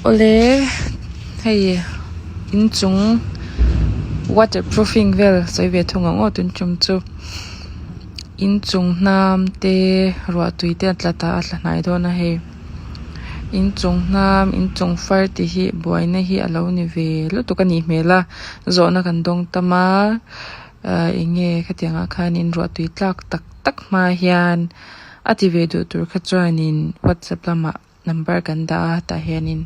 Awle hei inchung waterproofing vel sawi ve thung ang aw tun tum chu inchung hnam te ruah tui te a tla ta a tla hnai dawn a hei inchung hnam inchung far tih hi buaina hi alo ni ve lutuk a nih hmel a zawhna kan dawng tam a ahh eng nge khatiang ah khanin ruah tui tlak tak tak hma hian a ti ve duh tur kha chuanin whatsapp lamah number kan dah a tah hianin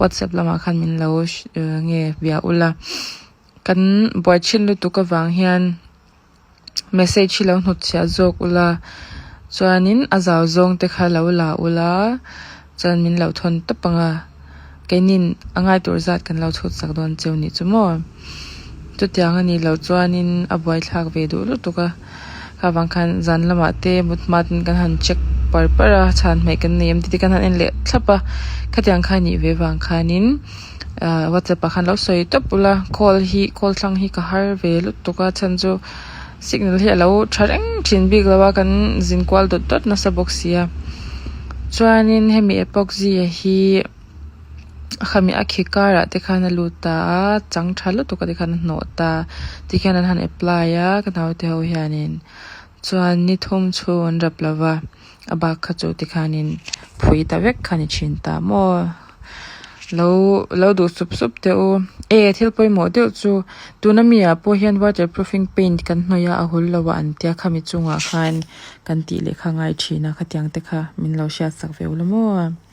whatsapp lamah khan min lo nge bia ula kan buai thin lutuk avang hian message hi lo hnawt chhiah zawk ula chuanin a zau zawng te kha lo la ula chuan min lo thawn tawp ang a keinin a ngai tur zat kan lo chhut sak dawn cheu nih chu maw chutiang a nih loh chuanin a buaithlak ve duh lutuk a. Kha vang khan zan lamah te mut hma ten kan han check par par a chhan hmaih kan nei em tih te kan han en leh thlap a khatiang kha nih ve vang khanin ah whatsapp ah khan lo sawi tawp ula call hi call thlang hi ka har ve lutuk a chhan chu signal hi alo tha reng thin bik lo a kan zin kual dawt dawt nasa bawk sia chuanin hemi epoxy hi. Khami a khi karah te khan a lut ta a chang tha lutuk a tikhan a hnawh ta tikhian an han apply a ka naute ho hianin chuan ni thum chhung an rap lova a bak kha chu tikhanin phui ta vek kha ni thin ta maw lo lo duh sup sup teh u e thil pawimawh deuh chu tuna mi ah pawh hian waterproofing paint kan hnawih a a hul lo a an tia khami chungah khan kan tih leh kha ngai thin a khatiang te kha min lo hriat sak ve ula maw.